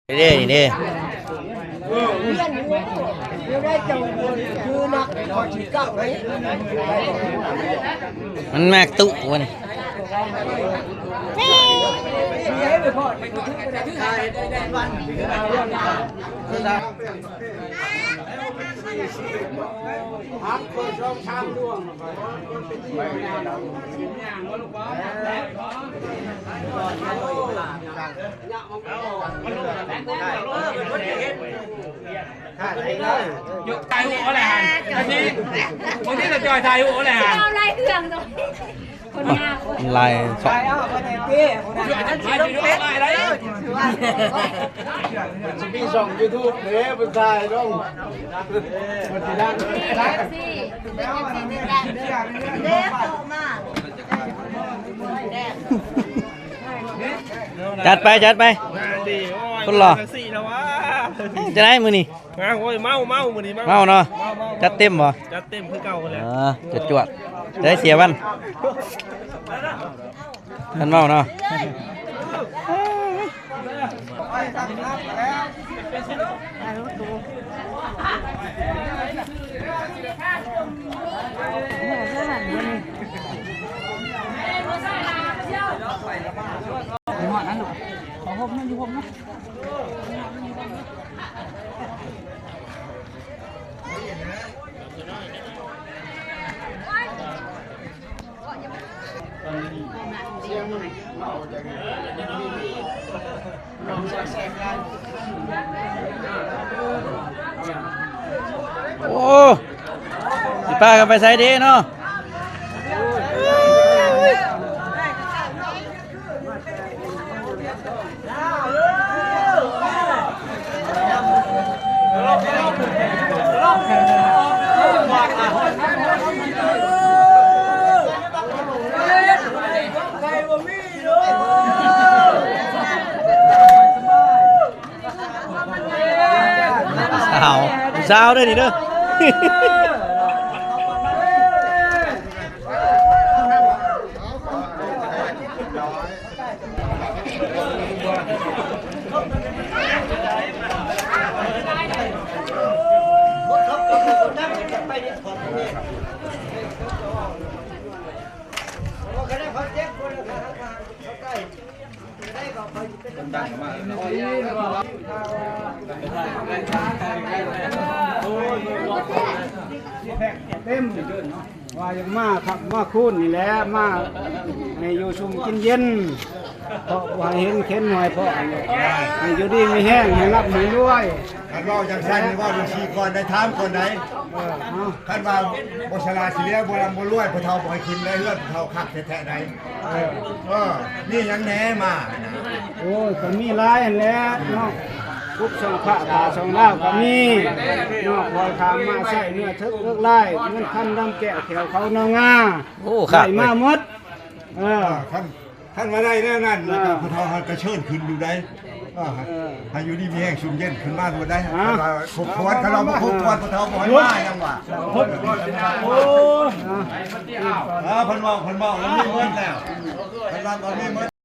ເດ້ ນີ້ເດ້ ມັນແມັກຕຸວະນີ້. ຖ່າຍຮູບເອົາແຫຼະຫັ້ນ ບາງທີ ບາງທີລະຈ່ອຍຖ່າຍຮູບເອົາແຫຼະຫັ້ນ ເອົາຫຼາຍເຄື່ອງໂຕ ຄົນງາມ ຫຼາຍຊ່ອງ ຫຼາຍເອົາໄປແດ່ຕິ ອັນນັ້ນຊິລົງເຟສ ຫຼາຍໄດ້ ຊິມີຊ່ອງຢູທູບເດ້ ເພິ່ນຖ່າຍລົງ ເພິ່ນຊິດັງ ເອັຟຊີ ເປັນເອັຟຊີຕິດຕາມເດີ ເດີເຂົ້າມາ ຈັດໄປ ຈັດໄປ ຄົນຫຼໍ່ ຈັ່ງໃດມື້ນີ້? ອ່າ ໂອ້ຍ ເມົາ ເມົາ ມື້ນີ້ເມົາ ເມົາເນາະ ເມົາ ເມົາ ຈັດເຕັມບໍ່? ຈັດເຕັມຄືເກົ່າຫັ້ນແຫຼະ ເອີ ຈວດໆ ໄດ້ເສຍວັນ ທ່ານເມົາເນາະ. ໂອ້ ຊິພາກັນໄປໃສເດເນາະ? ສາວ ສາວເດີນີ້ເດີ. ເຕັມ ວ່າຢາກມາຄ່ຳມາຄືນນີ້ແຫຼະ ມາໃຫ້ຢູ່ຊຸ່ມກິນເຢັນ ເພາະບໍ່ໃຫ້ເຫັນເຂັນຫວຍເພາະອັນນີ້ ໃຫ້ຢູ່ດີມີແຮງ ໃຫ້ລ່ຳໃຫ້ລວຍ. ຄັນເວົ້າຈັ່ງຊັ້ນ ເວົ້າຈັ່ງຊີ້ກ່ອນໄດ໋ ຖາມກ່ອນໄດ໋. ເອີ ເອົາ ຄັນວ່າບໍ່ສະຫຼາດຊິເຫຼືອ ບໍ່ລ່ຳບໍ່ລວຍ ພໍ່ເຖົ້າບໍ່ໃຫ້ຂຶ້ນເລີຍ ເຮືອນພໍ່ເຖົ້າຄັກແທ້ໆໄດ໋. ເອີ ເອີ ມີຫຍັງແດ່ມາ? ໂອ້ຍ ກໍມີຫຼາຍຫັ້ນແຫຼະເນາະ ກຸບຊ່ອງຟ້າ ຜ້າຊ່ອງລາວກໍມີເນາະ ຄອຍຂ້າມມາໃຊ້ເນື້ອເຖິກເອິກລາຍ ເງິນຄຳດຳແກ້ວ ແຂວເຂົານາງາ. ໂອ້ ຄັກ ໄດ້ມາໝົດ. ເອີ ເອີ ຄັນ ຄັນວ່າໄດ້ແນວນັ້ນ ເອີ ແລ້ວກໍຜູ້ເຖົ້າເຮົາກໍເຊີນຂຶ້ນຢູ່ໃດ໋. ເອີ ເອີ ໃຫ້ຢູ່ດີມີແຮງຊຸ່ມເຢັນຂຶ້ນມາໂລດໄດ໋. ຮະ ຄັນວ່າຄົບຖ້ວນ ຄັນວ່າບໍ່ຄົບຖ້ວນ ຜູ້ເຖົ້າບໍ່ໃຫ້ມາຫຍັງວະ. ໂອ້ ເອີ ເພິ່ນເວົ້າ ເພິ່ນເວົ້າ ມັນມີໝົດແລ້ວ ເພິ່ນວ່າມັນມີໝົດ.